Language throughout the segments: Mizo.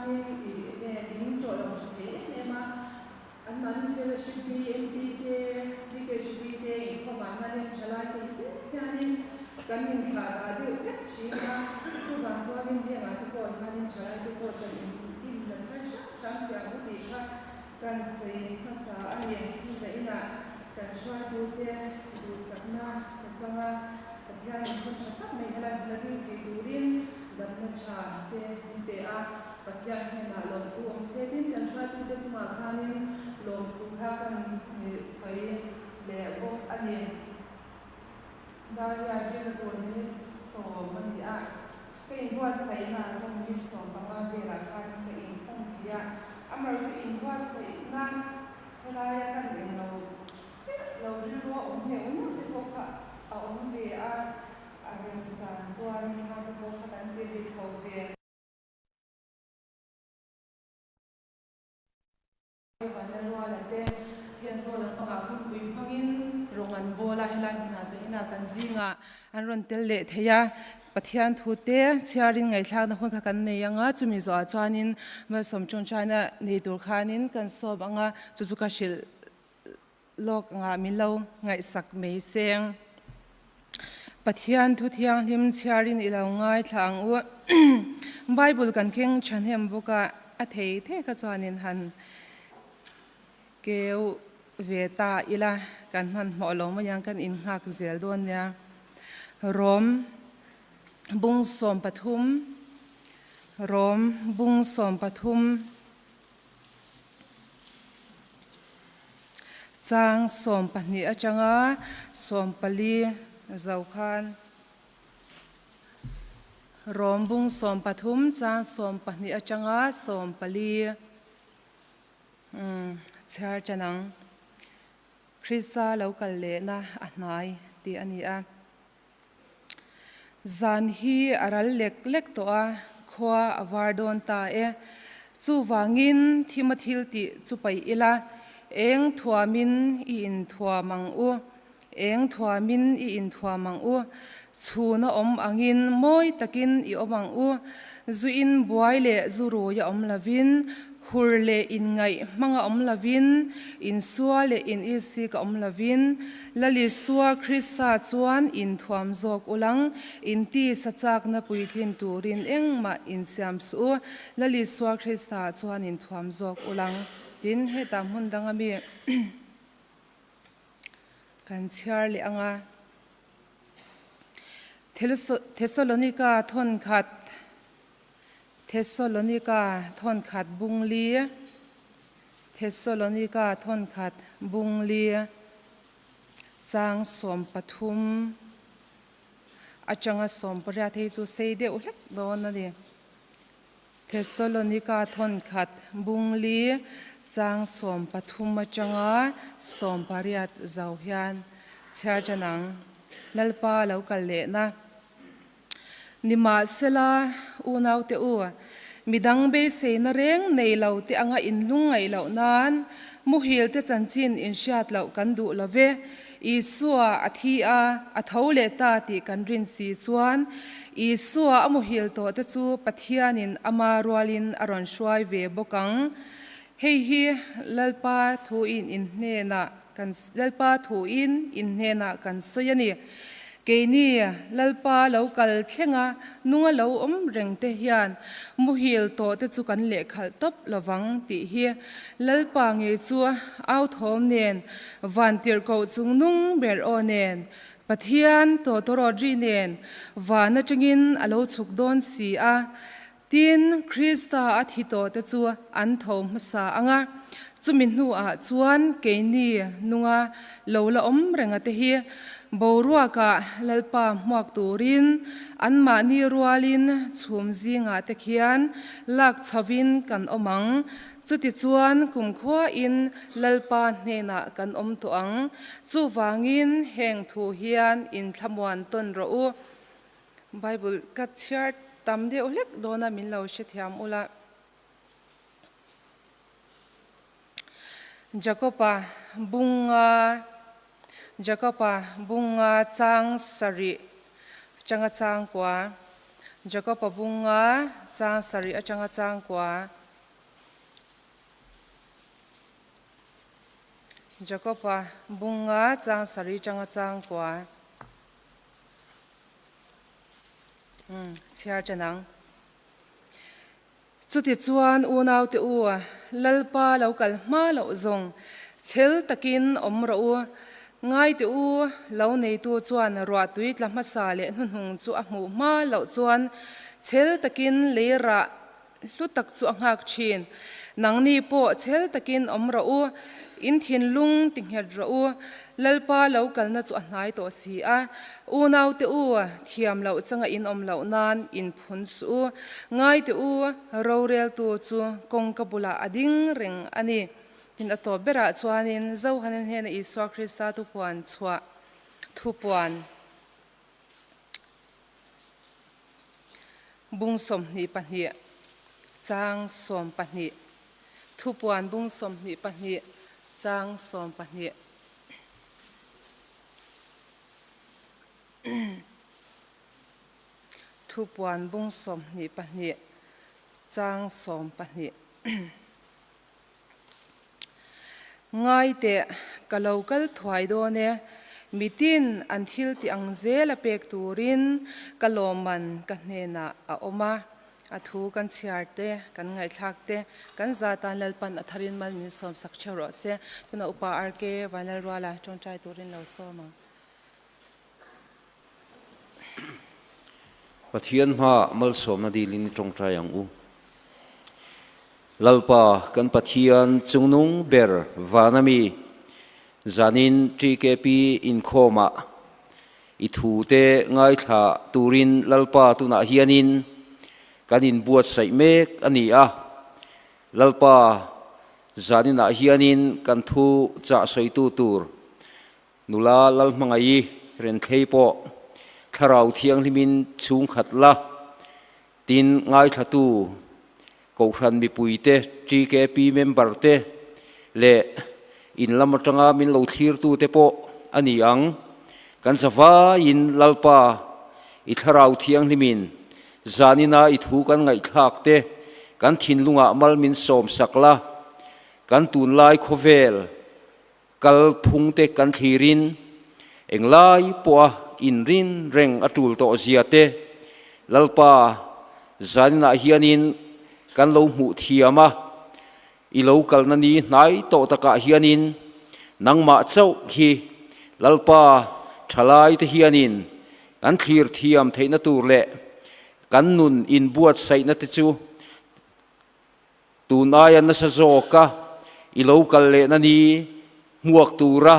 khanin i enge in tawh lo tha thei em em a, anmahni fellowship BMP te, BKHP te inkhawmah hianin thalai te hi tlem hianin kan inthlah dah deuh vek thin a, chuvang chuanin hengah te pawh hianin thalai te pawh ṭan in la thar hram hram tih ang u tih kha kan sawi hmasa a ni. Hnuzainah kan hruaitute duhsakna ka chang a, Pathianin hun tha tak mai helai hmuna ding tih turin damna tha te min pe a, Pathian hnenah lawmthu awm se tin kan hruaitute chungah khanin lawmthu kha kan sawi leh bawk a ni. Daria riahna tur minute 10 a ni a, ka inbuatsaihna ah chuan minute 15 velah khan ka inkhawm thei a, amaherawhchu inbuatsaihna helaia kan englo chiah lo rilru a awm neuh neuh te pawh kha a awm ve a, a remchan chuan kha te pawh kha kan ti ri chho ve. Vanna Ruala te hian saw lampangah hunpui hmangin rawng an bawl a, helai hmunah zainah kan zingah an rawn tel leh thei a, Pathian thu te chhiarin ngaihthlakna hun kha kan nei ang a, chumi zawhah chuanin malsawm tawngtaina nei tur khanin kan sawm ang a, chu chu ka hrilh lawk angah min lo ngaihsak mai seng. Pathian thu thianghlim chhiarin i lo ngaithla ang u. Bible kan keng thahnem bawk a, a thei thei kha chuanin han keu ve ta ila kan hmanhmawh lo mai ang kan innghak zel dawn nia. Rom bung 13 Rom bung 13. Chang 12 atanga 14 zo khan Rom bung 13 chang 12 atanga 14 chhiar tan ang. Krista lo kal lehna a hnai tih a ni a. Zan hi a ral lek lek tawh a, khua a var dawn ta e. Chuvangin thima thil tih chu paih ila, eng thuamin i inthuam ang u, eng thuamin i inthuam ang u, chhun a awm angin mawi takin i awm ang u, zu in buai leh zu rui a awm lovin, Hur leh inngaih hmanga awm lovin, insua leh in-isik a awm lovin, Lal Isua Krista chuan inthuam zawk ulang, intisa chakna puitlin turin engmah insiam suh u, Lal Isua Krista chuan inthuam zawk ulang. Tin, hetah hmun danga mi kan chhiar leh ang a. Thesalonika thawnkhat. Thessalonika thawnkhat bung li Thessalonika thawnkhat bung li chang 13 atanga 18 hei chu sei deuh hlek dawn a ni. Thessalonika thawnkhat bung li chang 13 atanga 18 zo hian chhiar tan ang. Lalpa lo kal lehna. Nimahsela, unaute u, midang beiseina reng nei lo te anga inlung ngaih loh nan muhil te chanchin inhriat loh kan duh lo ve. Isua a thi a, a tho leh ta tih kan rin si chuan, Isua a muhil tawh te chu Pathianin ama rualin a rawn hruai ve bawk ang. Hei hi Lalpa thuin in hnenah kan Lalpa thuin in hnenah kan sawi a ni. Keini Lalpa lo kal thlenga nunga lo awm reng te hian muhil tawh te chu kan lehkhalh tawp lovang tih hi Lalpa ngei chu au thawm nen, vantirhkoh chung nung ber aw nen, Pathian tawtawrawt ri nen van atangin a lo chhuk dawn si a. Tin, Krista a thi tawhte chu an tho hmasa ang a, chumi hnuah chuan keini nunga lo la awm renga te hi boruakah Lalpa hmuak turin anmahni rualin chhum zingah te khian lak chhovin kan awm ang. Chutichuan kumkhuain Lalpa hnenah kan awm tawh ang. Chuvangin heng thu hian inthlamuan tawn rawh u. Bible ka chhiar tam deuh hlek dawn a min lo hrethiam ula. Jakopa bunga Jakopa bunga chang sarih changa chang kua. Jakob-a bunga chang sarih atanga chang kua. Jakob-a bunga chang sarih atanga chang kua. Umm, chhiar ṭan ang. Chutichuan unaute u, Lalpa lo kal hma loh zawng chhel takin awm rawh u. Ngaite u, lo neitu chuan ruahtui tla hmasa leh hnuhnung chu a hmuh hma loh chuan chhel takin lei rah hlu tak chu a nghak thin. Nangni pawh chhel takin awm rawh u, in thinlung ti nghet rawh u. Lalpa lo kalna chu a hnai tawh si a, unaute u, thiam loh changa in awm loh nan in phun suh u. Ngaite u, roreltu chu kawngka bulah a ding reng a ni. Tin, a tawp berah chuanin Zohanan hnena Isua Krista thupuan chhuah thupuan bung 22 chang 12 thupuan bung 22 Chang 12. Thupuan bung 22 chang 12. Ngai teh, ka lo kal thuai dawn e, mitin an thil tih ang zel a pek turin ka lawmman ka hnenah a awm a. A thu kan chhiar te, kan ngaihthlak te, kan za tan Lalpan a tharin mal min sawm sak theuh rawh se. Tunah Upa RK Vanlalruala tawngtai turin lo sawm ang. Pathian hma malsawmna dilin i tawngtai ang u. Lalpa kan Pathian chungnung ber vana mi zanin TKP inkhawmah I thute ngaithla turin Lalpa tunah hianin kan inbuatsaih mek a ni a. Lalpa zaninah hianin kan thu chah sawitu tur nula Lalhmangaih Renthlei pawh Thlarau Thianghlimin chhungkhat la tin ngaithlatu Kohhran mipuite, TKP member te leh in lam atanga min lo thlirtute pawh a ni ang. Kan zavaiin Lalpa i Thlarau Thianghlimin zanina i thu kan ngaihthlak te kan thinlungah mal min sawm sak la, kan tunlai khawvel kal phungte kan thlirin englai pawha inrin reng a tul tawh zia te Lalpa zaninah hianin kan lo hmuh thiam a, i lo kalna ni hnai tawh takah hianin nangmah chauh hi Lalpa thalai te hianin kan thlir thiam theihna tur leh kan nun inbuatsaihna te chu Tun aia nasa zawka i lo kal lehna ni hmuak tura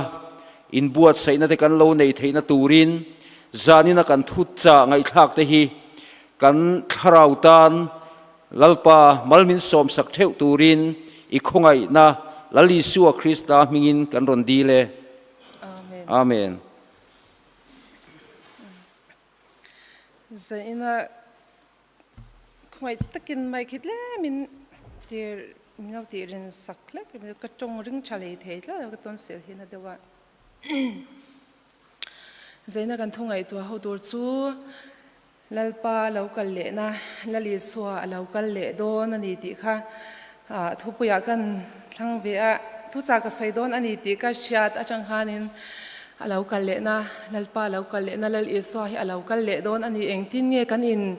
inbuatsaihna te kan lo nei theihna turin zanina kan thut chah ngaihthlak te hi kan thlarau tan Lalpa mal min sawmsak theuh turin i khawngaihna Lal Isua Krista hmingin kan rawn dil e. Amen. Zanina Khawngaih takin mai khi tlemin tir min lo tih rin sak hlek ka tawng ring tha lei thei tlat a ka tawn sel hi na deuh a. Zaina kan thu ngaihtuah ho tur chu Lalpa lo kal lehna Lal Isua a lo kal leh dawn a ni tih kha thupuiah kan thlang ve a, thuchah ka sawi dawn a ni tih ka hriat atang khanin A lo kal lehna, Lalpa a lo kal lehna, Lal Isua hi a lo kal leh dawn a ni. Engtin nge kan in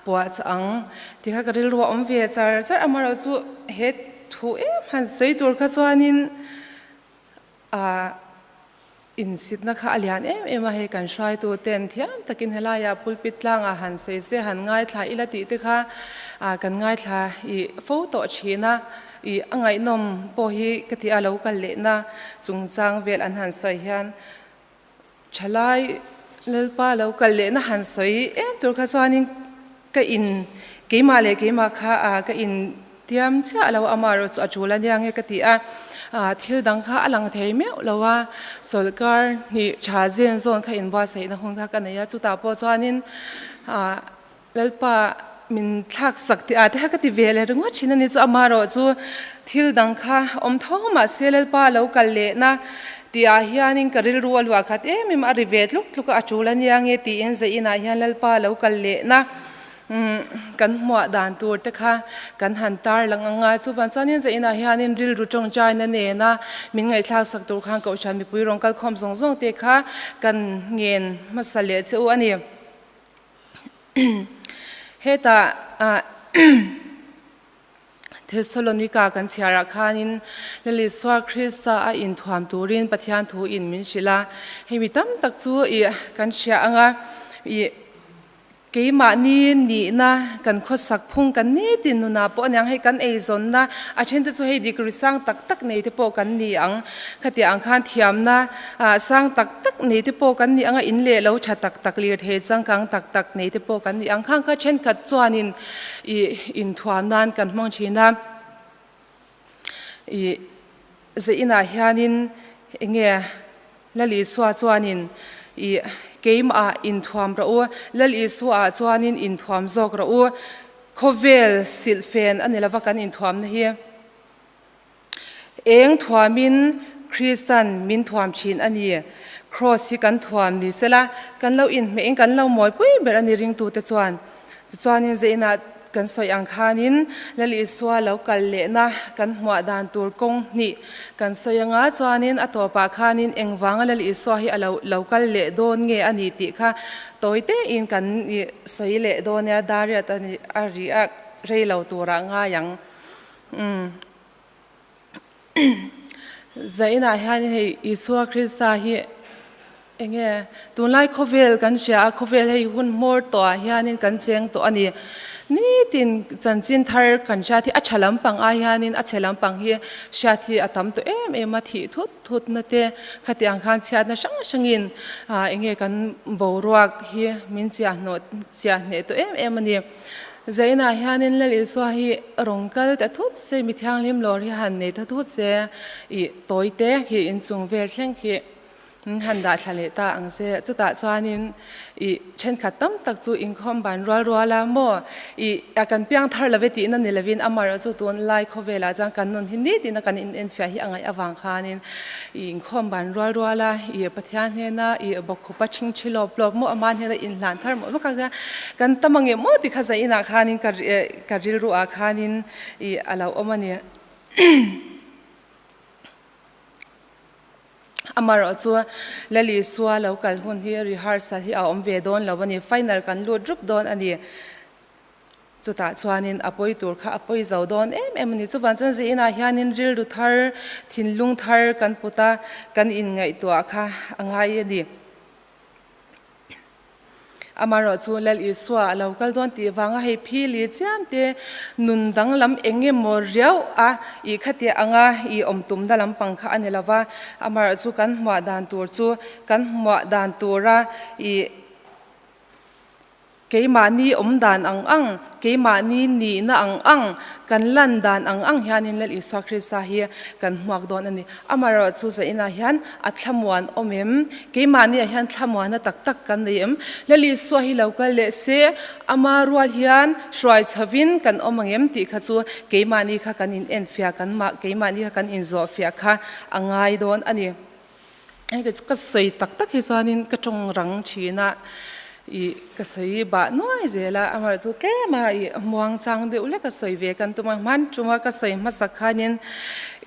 puah chah ang tih kha ka rilru a awm ve char char. Amaherawh chu he thu em han sawi tur kha chuanin insitna kha a lian em em a, hei kan hruaitu ten thiam takin helaiah pulpit tlangah han sawi se han ngaithla ila tih te kha kan ngaithla i fo tawh thin a. I a ngaihnawm pawh hi ka ti a, lo kal lehna chungchang vel an han sawi hian thalai Lalpa lo kal lehna han sawi em tur kha chuanin ka in keimah leh keimah kha ka in tiam chiah lo a, amaherawh chu a tul a nia nge ka ti a, thil dang kha a lang thei meuh lo a, chawlhkar hnih tha zen zawn kha inbuatsaihna hun kha ka nei a, chutah pawh chuanin Lalpa min thlak sak tih ah te kha ka ti ve leh ringawt thin a ni chu amaherawh chu thil dang kha awm tho mahse Lalpa lo kal lehna Tihah hianin ka rilru a luah khat em em a, a ri ve tluk tluk a, a tul a nia nge tiin Zainah hian Lalpa lo kal lehna kan hmuah dan tur te kha kan han tar lang ang a. Chuvang chuanin Zainah hianin rilru tawngtaina nena min ngaihthlak sak tur khan Kohhran mipui rawn kalkhawm zawng zawng te kha kan ngen hmasa leh che u a ni. Hetah Thesalonika kan chhiarah khanin Lal Isua Krista a inthuam turin Pathian thu in min hrilh a, hei mi tam tak chu ih kan hria ang a, ih keimahni nihna kan khawsak phung kan nitin nunah pawh aniang hei kan eizawnna a then te chu hei degree sang tak tak nei te pawh kan ni ang, khatiang ang khan thiamna ah sang tak tak nei te pawh kan ni ang a, in leh lo tha tak tak lirthei changkang tak tak nei te pawh kan ni ang, khang kha thenkhat chuanin I inthuam nan kan hmang thin a, i ze inah hianin enge Lal Isua chuanin i keimah inthuam rawh u, Lal Isua ah chuanin inthuam zawk rawh u, khawvel silhfen a ni lova kan inthuamna hi eng thuamin Kristan min thuam thin a ni, Kraws hi kan thuam ni sela kan lo inhmeh in kan lo mawipui ber a ni ringtute chuan. Tichuanin zeinah kan sawi ang khanin Lal Isua lo kal lehna kan hmuah dan tur kawng hnih kan sawi anga chuanin a tawpah khanin engvanga Lal Isua hi a lo lo kal leh dawn nge a ni tih kha tawi tein kan sawi leh dawn nia Dariat a ni a ri a rei lo turah ngai ang. Umm. Zainah hian hei Isua Krista hi enge tunlai khawvel kan hria a, khawvel hei hun hmawr tawhah hianin kan cheng tawh a ni. Nitin chanchin thar kan hriat hi a tha lampang ai hianin a chhe lampang hi hriat hi a tam tawh em em a, thih thut thut na te khatiang khan chhiatna hrang hrangin enge kan boruak hi min chiahhnawh chiahhneh tawh em em a ni. Zainah hianin Lal Isua hi rawn kal ta thut se, mi thianghlim lawr hi han nei ta thut se, ih tawi te khi inchung vel thleng khi han dah thla leh ta ang se. Chutah chuanin ih thenkhat tam tak chu inkhawm ban rual rual a maw? Ih a kan piang thar lo ve tihna ni lovin amaherawh chu tun lai khawvelah chuan kan nun hi nitin a kan inenfiah hi a ngaih avang khanin ih inkhawm ban rual rual a, ih Pathian hnena ih bawkkhupa thingthi lawp lawp maw ama hnena inhlan thar mawlh mawlh kha kan tam ang em maw tih kha zai inah khanin ka ka rilru ah khanin ih a lo awm a ni. Amaherawh chu Lal Isua lo kal hun hi rehearsal hi a awm ve dawn lo a ni, final kan lut rup dawn a ni. Chutah chuanin a pawi tur kha a pawi zo dawn em em a ni. Chuvang chuan zeinah hianin rilru thar, thinlung thar kan put a, kan inngaihtuah kha a ngai a ni. Amaherawh chu Lal Isua a lo kal dawn tih vanga hei phi li chiam te nun danglam eng emaw riauh a ih khatiah anga ih awm tumna lampang kha a ni lova. Amaherawh chu kan hmuah dan tur chu kan hmuah dan tura ih Keimahni awm dan ang ang, keimahni nihna ang ang, kan lan dan ang ang hianin Lal Isua Krista hi kan hmuak dawn a ni. Amaherawh chu zainah hian a thlamuan awm em? Keimahniah hian thlamuanna tak tak kan nei em? Lal Isua hi lo kal leh se, ama rual hian hruai chhovin kan awm ang em tih kha chu keimahni kha kan inenfiah, kanmah keimahni kha kan inzawhfiah kha a ngai dawn a ni. Hei ka chu ka sawi tak tak hi chuanin ka tawng rang thin a, ih ka sawi bah nuai zel a, amaherawh chu tlem a ih muang chang deuh hlek a sawi ve kan tum a, hman tuma ka sawi hmasak khanin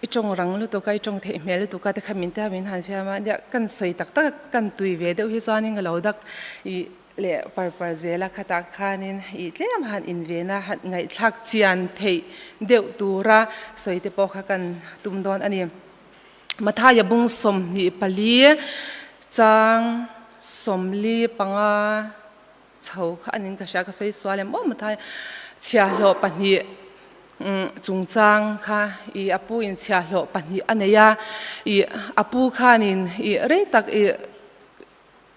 i tawng rang lutuk a, i tawng theih hmel lutuk a te kha min tia min han fiam a, nia kan sawi tak tak a kan tui ve deuh hi chuanin ka lo dak ih leh par par zel a, khatah khanin ih tlem han inven a, han ngaihthlak chian theih deuh tura sawi te pawh kha kan tum dawn a ni. Mathaia bung 24 chang 45 chho kha anin ka hria ka sawi sual em aw Mathaia chhiahhlawh pahnih chungchang kha i a pu in chhiahhlawh pahnih a nei a i a pu khanin i rei tak i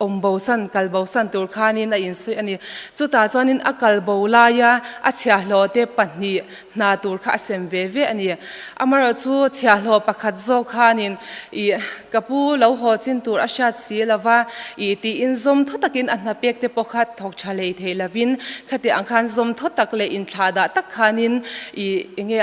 Awm bosan, kal bosan tur khanin a insawi a ni. Chutah chuanin a kal bo laia a chhiahhlawhte pahnih hna tur kha a sem ve ve a ni. Amaherawh chu chhiahhlawh pakhat zawk khanin ih ka pu lo haw chin tur a hriat si lova ih tiin zawm thaw takin a hna pek te pawh kha thawk tha lei thei lovin khatiang khan zawm thaw tak leh inthlahdah tak khanin ih enge.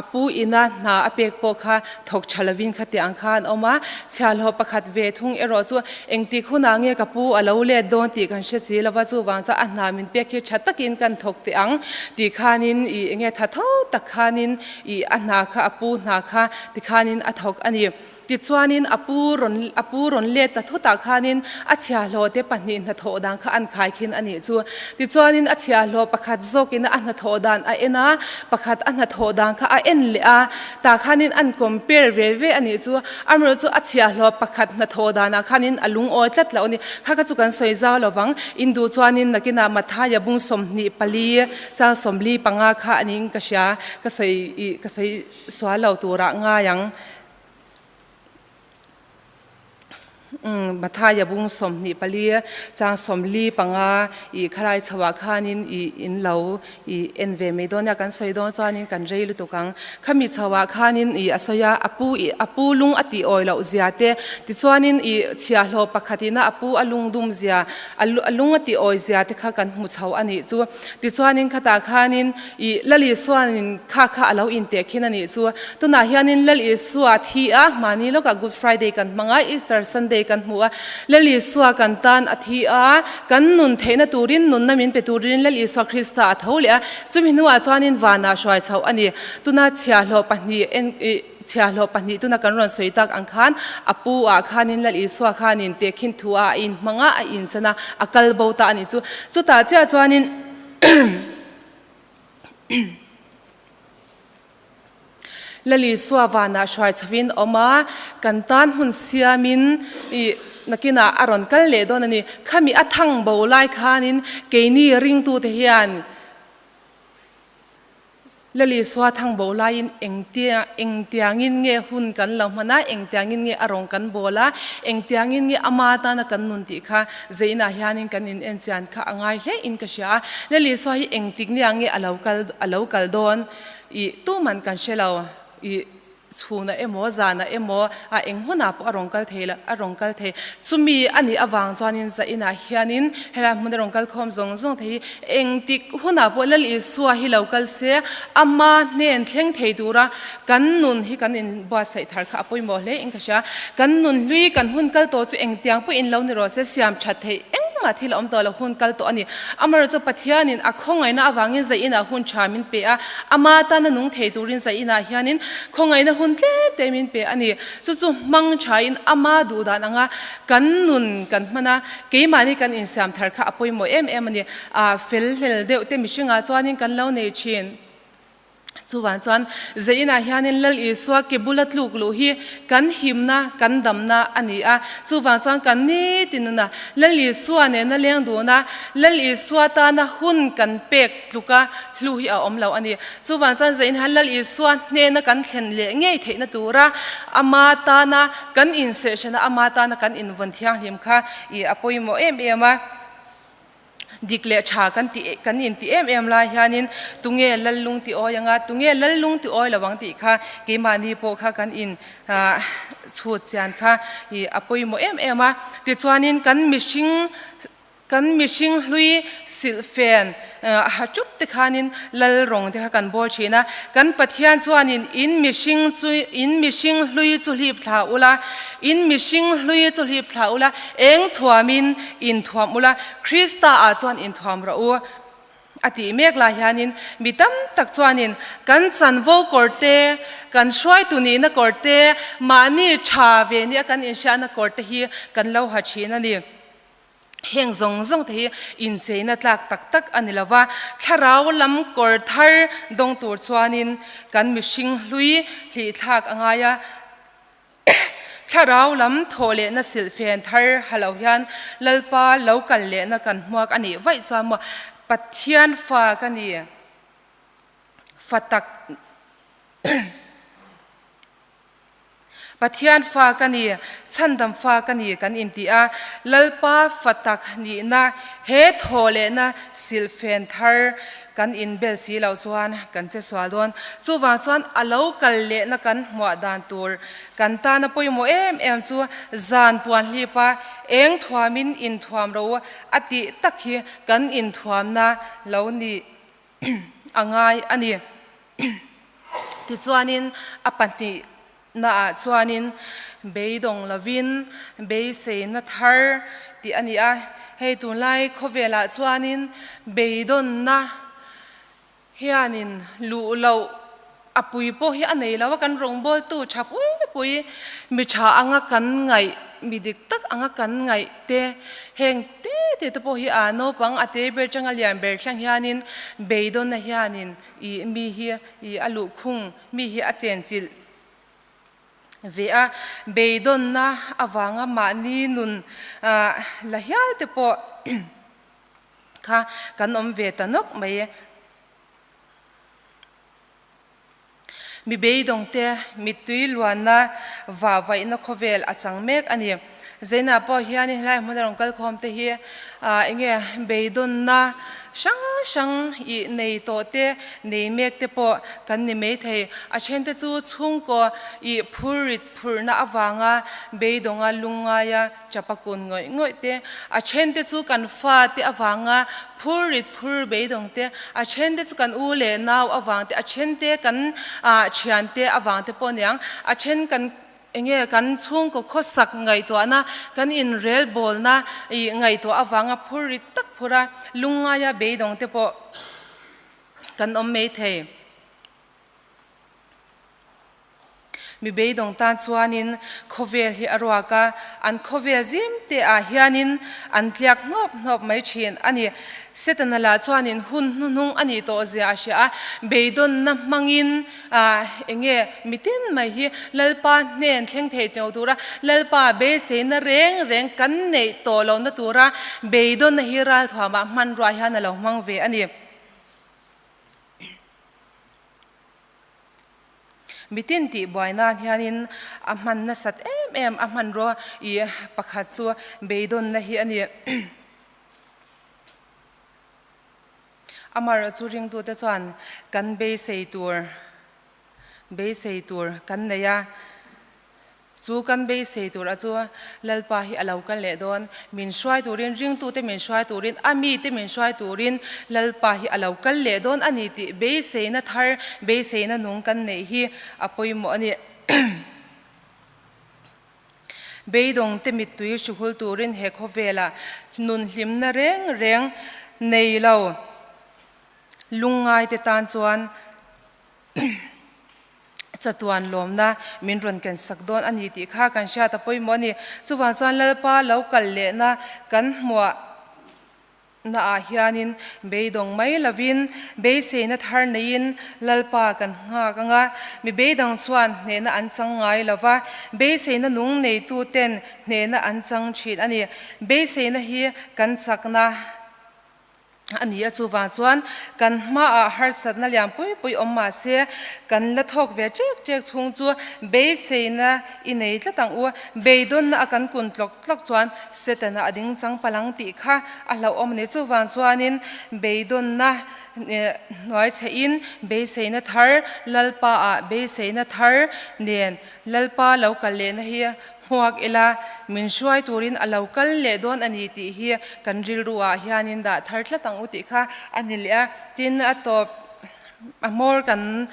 A pu ina hna a pek pawh kha thawk tha lovin khati ang kha an awm a, chhiahhlawh pakhat ve thung erawh chu engtik hunah nge ka pu a lo let dawn tih kan hre chi lova, chuvang chuan a hna min pek hi tha takin kan thawk teh ang tih khanin ih enge tha tho tak khanin ih a hna kha a pu hna kha tikhanin a thawk a ni. Tichuanin a pu rawn a pu rawn let ta thutah khanin a chhiahhlawh te pahnih hnathawh dan kha an khai khin a nih chu. Tichuanin a chhiahhlawh pakhat zawkin a hnathawh dan a en a, pakhat a hnathawh dan kha a en leh a, tah khanin an compare ve ve a nih chu. Amaherawhchu chu a chhiahhlawh pakhat hnathawh danah khanin a lungawi tlat loh a ni. Kha kha chu kan sawi zau lo vang. Indu chuanin nakinah Mathaia bung 24 chang 45 kha a niin ka hria, ka sawi ih ka sawi sual lo turah ngai ang. Mathaia bung 24 chang 45 ih khalai chhoah khanin ih in lo ih en ve mai dawn a, kan sawi dawn chuanin kan rei lutuk ang. Khami chhoah khanin ih a sawi a, a pu ih a pu lung a tih awi loh zia te, tichuanin ih chhiahhlawh pakhat ina a pu a lung dum zia, a lung a tih awi zia te kha kan hmu chho a nih chu. Tichuanin khatah khanin ih Lal Isuanin kha kha a lo inteh khin a nih chu. Tunah hianin Lal Isua thi a, mahni lawkah Good Friday kan hmang a, Easter Sunday kan hmu a. Lal Isua kan tan a thi a, kan nun theihna turin, nunna min pe turin Lal Isua Krista a tho leh a. Chumi hnuah chuanin vanah hruai chhoh a ni. Tuna chhiahhlawh pahnih en ih. Chhiahhlawh pahnih tuna kan rawn sawi tak ang khan a pu ah khanin Lal Isua khanin tehkhin thu ah a inhmang a, a inchan a, a kal bo ta a nih chu. Chutah chiah chuanin Lal Isua vanah hruai chhovin awm a, kan tan hmun siamin ih nakinah a rawn kal leh dawn a ni. Khami a thang bo lai khanin keini ringtute hian Lalisua thangbo laiin engtia engtiangin nge hun kan lo hman a, engtiangin nge a rawn kan bawl a, engtiangin nge ama tana kan nun tih kha zeinah hianin kan in enchian kha a ngai hle in ka hria a. Lalisua hi engtik nia nge a lo kal a lo kal dawn ih tuman kan hre lo ih. Chhunah emaw, zanah emaw, a eng hmunah pawh a rawn kal thei lo, a rawn kal thei. Chumi a nih avang chuanin zainah hianin helai hmun a rawn kal khawm zawng zawng thei hi engtik hunah pawh Lal Isua hi lo kal se, ama hnen thleng thei tura kan nun hi kan inbuatsaih thar kha a pawimawh hle in ka hria. Kan nun hlui, kan hun kal tawh chu engtiang pawhin lo ni rawh se, siam that theih engmah thil a awm tawh lo, hun kal tawh a ni. Amaherawhchu Pathianin a khawngaihna avangin zainah hun tha min pe a, Ama tana nung thei turin zainah hianin khawngaihna hun tlem te min pe a ni. Chu chu hmang thain ama duhdan anga kan nun kan hman a, keimahni kan insiam thar kha a pawimawh em em a ni. A fel hlel deuh te mihringah chuanin kan lo nei thin. Chuvang chuan zainah hianin Lal Isua ke bula tluk luh hi kan himna, kan damna a ni a. Chuvang chuan kan nitin nunah Lal Isua nena leng duna Lal Isua tana hun kan pek tluka hlu hi a awm lo a ni. Chuvang chuan zain hian Lal Isua hnena kan thlen leh ngei theihna tura ama tana kan inserhhrena ama tana kan invawn thianghlim kha ih a pawimawh em em a. Dik leh tha kan ti kan inti em em lai hianin tunge Lal lung ti awi anga tunge Lal lung ti awi lo ang tih kha keimahni pawh kha kan in chhut chian kha ih a pawimawh em em a. Tichuanin kan mihring Kan mihring hlui silhfen ha chup te khanin lal rawng te kha kan bawl thin a. Kan Pathian chuanin in mihring chu in mihring hlui chu hlip thla ula, in mihring hlui chu hlip thla ula, eng thuamin in thuam ula, Krista ah chuan in thuam rawh u. A tih mek lai hianin mi tam tak chuanin kan chanvo kawr te, kan hruaitu nihna kawr te, mahni tha ve nia kan inhriatna kawr te hi kan lo ha thin a ni. Heng zawng zawng te hi incheina tlak tak tak a ni lo va, thlarau lam kawr thar dawng tur chuanin kan mihring hlui hlihthlak a ngai a, thlarau lam thawh lehna silhfen thar ha lo hian Lalpa lo kal lehna kan hmuak a nih vaih chuan maw Pathian fa ka ni, fa tak. Pathian fa ka ni, chhandam fa ka ni kan inti a, Lalpa fa tak nihna he thawhlehna silhfen thar kan inbel si loh chuan kan che sual dawn. Chuvang chuan a lo kal lehna kan hmuah dan tur kan tana pawimawh em em chu zan puan hlipa eng thuamin inthuam ro a tih tak hi kan inthuamna lo nih a ngai a ni. Tichuanin a pahnihnaah chuanin beidawng lovin beiseina thar tih a ni a. Hei tunlai khawvelah chuanin beidawnna hianin luh loh a pui pawh hi a nei lo a, kan rawngbawltu tha pui pui mi tha anga kan ngaih, mi dik tak anga kan ngaih te heng te te te pawh hi a naupang a te ber tanga lian ber thleng hianin beidawnna hianin ih mi hi ih a luhkhung mi hi a chenchilh ve a, beidawnna avanga mahni nun ah la hial te pawh kha kan awm ve ta nawk mai. Mi beidawngte mittui luanna vah vaihna khawvel a chang mek a ni. Zaina pawh hian helai hmuna rawn kal khawm te hi eng nge beidawnna hrang hrang ih nei tawh te nei mek te pawh kan ni maithei. A then te chu chhungkaw ih phurrit phurhna avanga beidawnga lungngaia Chapa kun ngawih ngawih te, a then te chu kan fa te avanga phur rit phur beidawng te, a then te chu kan u leh nau avang te, a then te kan thian te avang te pawh aniang, a then kan enge kan chhungkaw khawsak ngaihtuahna, kan inrel bawlna ih ngaihtuah avanga phur rit tak phura lungngaia beidawng te pawh kan awm maithei. Mi beidawng tan chuanin khawvel hi a ruak a, an khawvel zim te ah hianin an tliak hnawp hnawp mai thin a ni. Setana lah chuanin hun hnuhnung a nih tawh zia a hria a, beidawnna hmangin enge mitin mai hi Lalpa hnen thleng thei teuh tura Lalpa beiseina reng reng kan neih tawh lohna tura beidawnna hi ralthuamah hmanrua hian a lo hmang ve a ni. Mitin tih buai nan hianin a hman nasat em em a hmanraw i pakhat chu beidawnna hi a ni. Amaherawhchu ringtute chuan kan beisei tur beisei tur kan nei a. Chu kan beisei tur a chu Lalpa hi a lo kal leh dawn. Min hruai turin, ringtute min hruai turin, a mite min hruai turin Lalpa hi a lo kal leh dawn a ni tih beiseina thar, beiseina nung kan neih hi a pawimawh a ni. Beidawngte mittui hruhul turin he khawvelah nun hlimna reng reng nei lo lungngaite tan chuan, Chatuan lawmna min rawn ken sak dawn a ni tih kha kan hriat a pawimawh a ni. Chuvang chuan Lalpa lo kal lehna kan hmuah naah hianin beidawng mai lovin beiseina thar neiin Lalpa kan nghak ang a. Mi beidang chuan hnehna an chang ngai lo va, beiseina nung neituten hnehna an chang thin a ni. Beiseina hi kan chakna. A ni a, chuvang chuan kan hmaah harsatna lian pui pui awm mah se kan la thawk ve ṭek ṭek chhung chu beiseina i nei tlat ang u. Beidawnna a kan kun tlawk tlawk chuan Setana a ding chang palang tih kha a hlauhawm a ni. Chuvang chuanin beidawnna hnuai chhehin beiseina thar Lalpaah beiseina thar nen Lalpa lo kal lehna hi Hmuak ila, min hruai turin a lo kal leh dawn a ni tih hi kan rilru ah hianin dah thar tlat ang u tih kha a ni leh a. Tin, a tawp a hmawr kan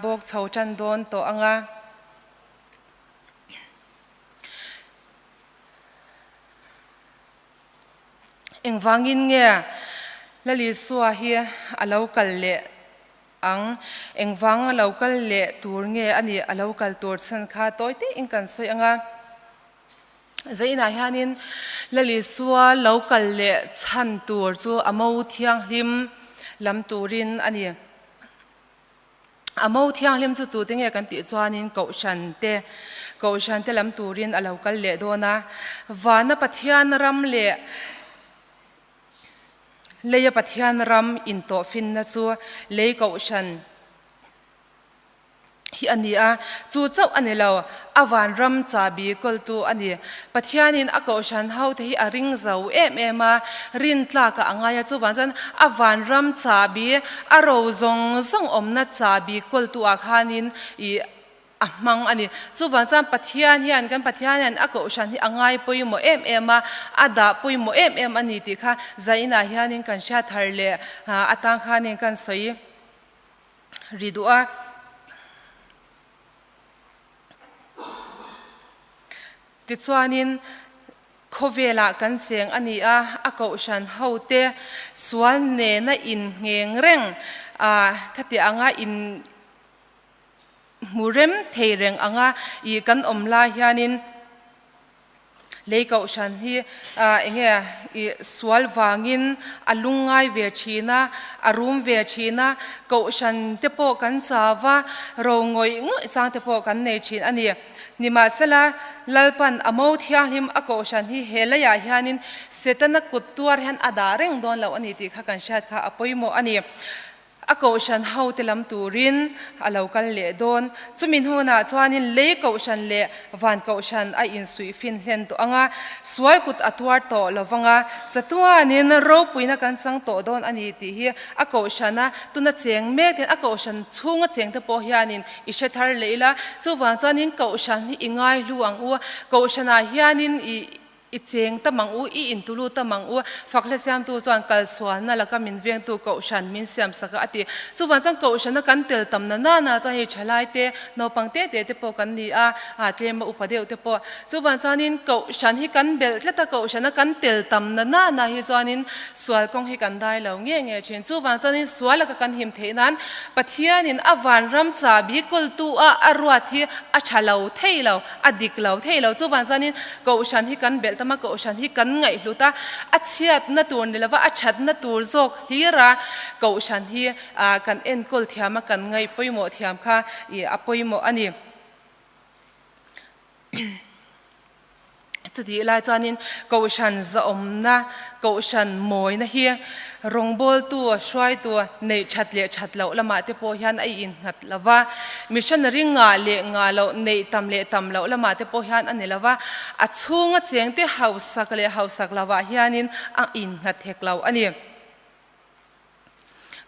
bawk chho tan dawn tawh ang a. Engvangin nge Lalisua hi a lo kal leh Ang, engvang a lo kal leh tur nge a nih a lo kal tur chhan kha tawi teihin kan sawi ang a. Zainah hianin Lalisua lo kal leh chhan tur chu a mo thianghlim lam turin a ni. A mo thianghlim chu tute nge kan tih chuanin Kohhran te, Kohhran te lam turin a lo kal leh dawn a. Vana Pathian ram leh Leia Pathian ram intawhfinna chu lei kohhran hi a ni a, chu chauh a ni lo, a vanram chahbi kawltu a ni. Pathianin a kohhran hote hi a ring zo em em a, rin tlakah a ngai a, chuvang chuan a vanram chahbi, a ro zawng zawng awmna chahbi kawltu-ah khanin ih A hmang a ni. Chuvang chuan Pathian hian, kan Pathian hian a kohhran hi a ngai pawimawh em em a, a dah pawimawh em em a ni tih kha zainah hianin kan hriat thar leh atang khanin kan sawi ri duh a. Tichuanin khawvelah kan cheng a ni a, a kohhran hote sual nena inngheng reng a, khati anga in hmu rem thei reng anga i kan awm lai hianin Lei kohhran hi enge i sual vangin a lungngai ve thin a, a rum ve thin a, kohhran te pawh kan chau a, ro ngawih ngawih chang te pawh kan nei thin a ni. Nimahsela, Lalpan a mo thianghlim a kohhran hi he leiah hianin Setana kut tuar hian a dah reng dawn lo a ni tih kha kan hriat kha a pawimawh a ni. A kohhran hote lam turin a lo kal leh dawn. Chumi hnunah chuanin lei kohhran leh van kohhran a insuih fin hlen tawh ang a, sual kut a tuar tawh lo vang a, chatuanin ropuina kan chang tawh dawn a ni tih hi a kohhrana tuna cheng mek ten a kohhran chhunga chengte pawh hianin i hre thar leh ila. Chuvang chuanin kohhran hi i ngaihlu ang u, kohhranah hianin i I cheng ta mang u, i intulu ta mang u, Fakhle siamtu chuan kalsualna laka min vengtu Kohhran min siam sak a, a ti. Chuvang chuan Kohhrana kan tel tam na nana chuan hei thalai te, naupang te te te pawh kan ni a, a tlema upa deuh te pawh. Chuvang chuanin Kohhran hi kan belh tlat a, Kohhrana kan tel tam na nana hi chuanin sual kawng hi kan dai lo nge nge thin. Chuvang chuanin sual laka kan him theih nan Pathianin a vanram chahbi kawltu a a ruat hi a tha lo thei lo. A dik lo thei lo. Chuvang chuanin Kohhran hi kan belh tam a, Kohhran hi kan ngaihhlut a, a chhiatna tur ni lova a thatna tur zawk hlir a, Kohhran hi kan enkawl thiam a, kan ngaih pawimawh thiam kha a pawimawh a ni. Chutih lai chuanin Kohhran zahawmna, Kohhran mawina hi rawngbawltu, hruaitu neih that leh that loh lamah te pawh hian a innghat lo va, missionary ngah leh ngah loh, neih tam leh tam loh lamah te pawh hian a ni lo va, a chhunga chengte hausak leh hausak lovah hianin a innghat hek lo a ni.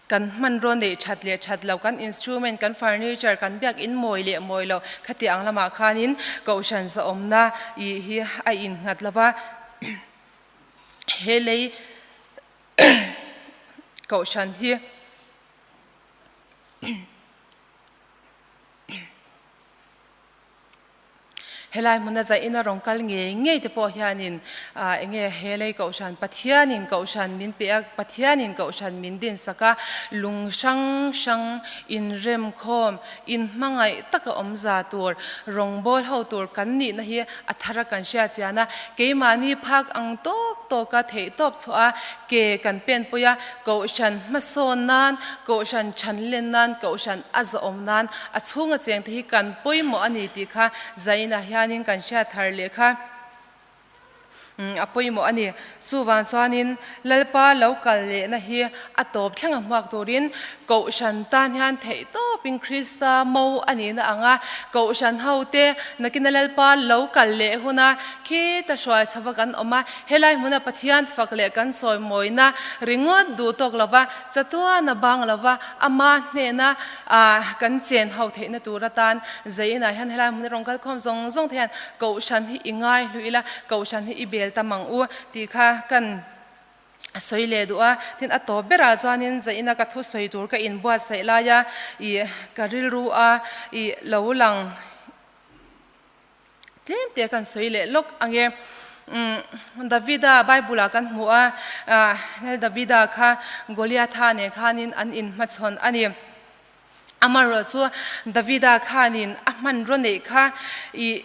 Kan hmanraw neih that leh that lo, kan instrument, kan furniture, kan biakinn mawi leh mawi lo khati ang lamah khanin Kohhran zahawmna ih hi a innghat lo va, he lei Kohhran hi. Helai hmuna zaina rawn kal ngei ngei te pawh hianin eng nge he lei kohhran Pathianin kohhran min pe a, Pathianin kohhran min dinsak a, lung hrang hrang inremkhawm, inhmangaih taka awmza tur, rawngbâwl ho tur kan nihna hi a thar a kan hriat chian a, keimahni phak ang tawk tawka theihtawp chhuah a ke kan penpui a, Kohhran hmasawn nan, Kohhran thanlen nan, Kohhran a zawhawm nan a chhunga chengte hi kan pawimawh a ni tih kha Zainah hianin kan hriat thar leh kha a pawimawh a ni. Chuvang chuanin Lalpa lo kal lehna hi a tawp thleng a hmuak turin Kohhran tan hian theihtawpin Krista mo a nihna ang a, Kohhran hote nakina Lalpa lo kal leh huna khita hruai chhova kan awm a, Helai hmuna Pathian fak leh kan chawimawina ringawt duh tawk lova, chatuan a bang lova, ama hnena kan chen ho theihna tur atan Zainah hian helai hmuna rawn kal khawm zawng zawng te hian Kohhran hi i ngai hlu ila, Kohhran hi i bel tam ang u tih kha kan sawi leh duh a. Tin, a tawp berah chuanin Zaina ka thu sawi tur ka inbuatsaih laia i ka rilru a i lo lang. Tlem te kan sawi leh lawk ang e. Davida Bible ah kan hmu a, Lal Davida kha Goliatha nen khanin an inhmachhawn a ni. Amaherawh chu Davida khanin a hmanraw neih kha i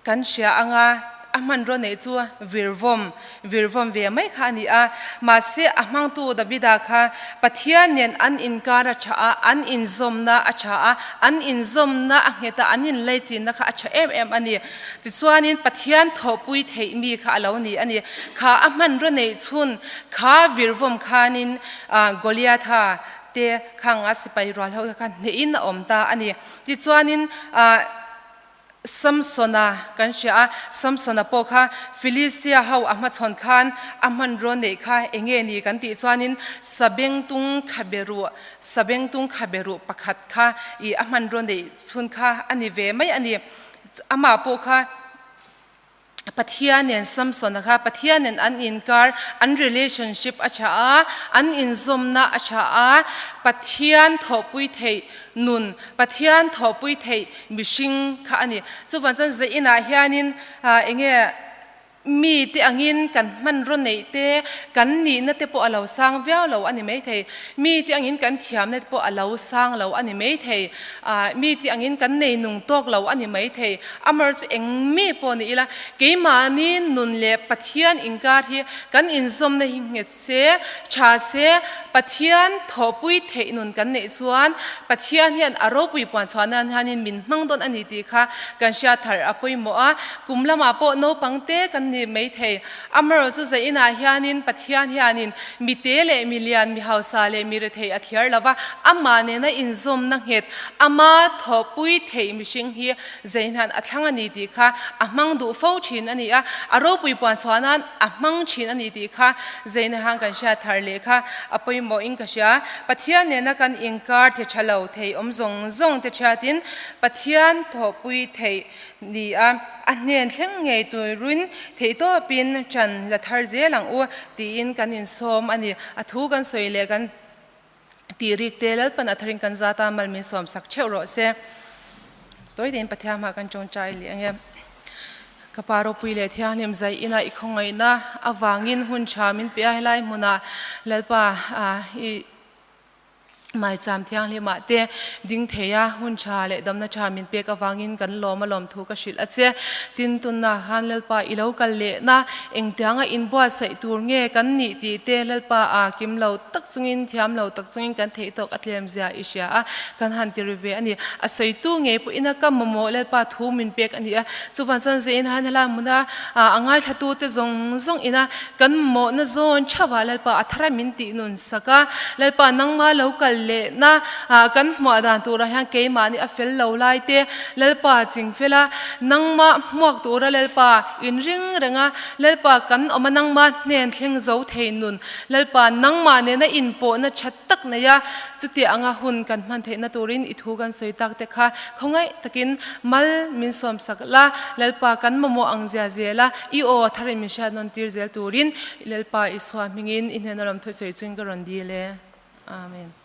kan hria ang a, a hmanraw neih chu virvawm, virvawm ve mai kha a ni a. Mahse a hmangtu Davida kha Pathian nen an inkar a tha a, an inzawmna a tha a, an inzawmna a nghet a, an inleichinna kha a tha em em a ni. Tichuanin Pathian thawhpui theih mi kha a lo ni a ni. Kha a hmanraw neih chhun kha virvawm khanin Goliatha te khang a sipai rual ho kha hnehin a awm ta a ni. Tichuanin Samsona kan hria a, Samsona pawh kha Filistia ho a hmachhawn khan a hmanraw neih kha eng nge ni kan tih chuanin sabengtung khaberuh, sabengtung khaberuh pakhat kha ih a hmanraw neih chhun kha a ni ve mai a ni. Amah pawh kha. Pathian nen Samson-a kha Pathian nen an inkar, an relationship a tha a, an inzawmna a tha a, Pathian thawhpui theih nun, Pathian thawhpui theih mihring kha a ni. Chuvang chuan zainah hianin enge mi te angin kan hmanraw neih te, kan nihna te pawh a lo sang viau lo a ni maithei. Mi te angin kan thiamna te pawh a lo sang lo a ni maithei. Mi te angin kan nei nung tawk lo a ni maithei. Amar chu eng mi pawh ni ila, keimahni nun leh Pathian inkar hi kan inzawmna hi nghet se, tha se, Pathian thawhpui theih nun kan neih chuan Pathian hian a ropui puan chhuah nan hianin min hmang dawn a ni tih kha kan hriat thar a pawimawh a. Kum lamah pawh naupang te kan ni maithei. Amarawh chu zai inah hianin Pathian hianin mi te leh mi lian, mi hausa leh mi rethei a thliar lo va, amah nena inzawmna nghet, ama thawhpui theih mihring hi zai hian a thlang a ni tih kha a hmang duh fo thin a ni a, a ropui puan chhuah nan a hmang thin a ni tih kha zaina han kan hriat thar leh kha a pawimawhin ka hria. Pathian nena kan inkar the tha lo thei awm zawng zawng te thiatin Pathian thawhpui theih ni a, a hnen thleng ngei tuiruin theihtawpin ṭan la thar zel ang u tiin kan insawm a ni. A thu kan sawi leh kan tih rik te Lalpan a tharin kan zat a, mal min sawm sak theuh rawh se. Tawi tein Pathian hmah kan tawngtai leh ang e. Ka pa ropui leh thianghlim zai ina i khawngaihna avangin hun tha min pe a, helai hmunah Lalpa i Maicham thianghlimah te ding thei a, hun tha leh damna tha min pek avangin kan lawm a lawm thu ka hrilh a che. Tin, tunah khan Lalpa i lo kal lehna, engtianga inbuatsaih tur nge kan nih tih te Lalpa a kim lo tak chungin, thiam lo tak chungin kan theih tawk a tlem zia i hria a, kan han ti ri ve a ni. A sawitu ngei pawhin a ka mamawh Lalpa thu min pek a ni a, chuvang chuan zein han helai hmuna a ngaithlatute zawng zawng ina kan mamawhna zawn theuhah Lalpa a thar a min tih nun sak a, Lalpa nangma lo kal lehna kan hmuah dan turah hian keimahni a fel lo lai te Lalpa ching fel a, nangma hmuak tura Lalpa inring reng a, Lalpa kan awm a nangma hnen thleng zo thei nun Lalpa nangmah nena inpawhna tha tak nei a, chuti anga hun kan hman theihna turin i thu kan sawi tak te kha khawngaih takin mal min sawm sak la, Lalpa kan mamawh ang zia zel a, i aw tharin min hriat nawn tir zel turin Lalpa Isua hmingin i hnena ram thusawi chuin ka rawn dil e. Amen.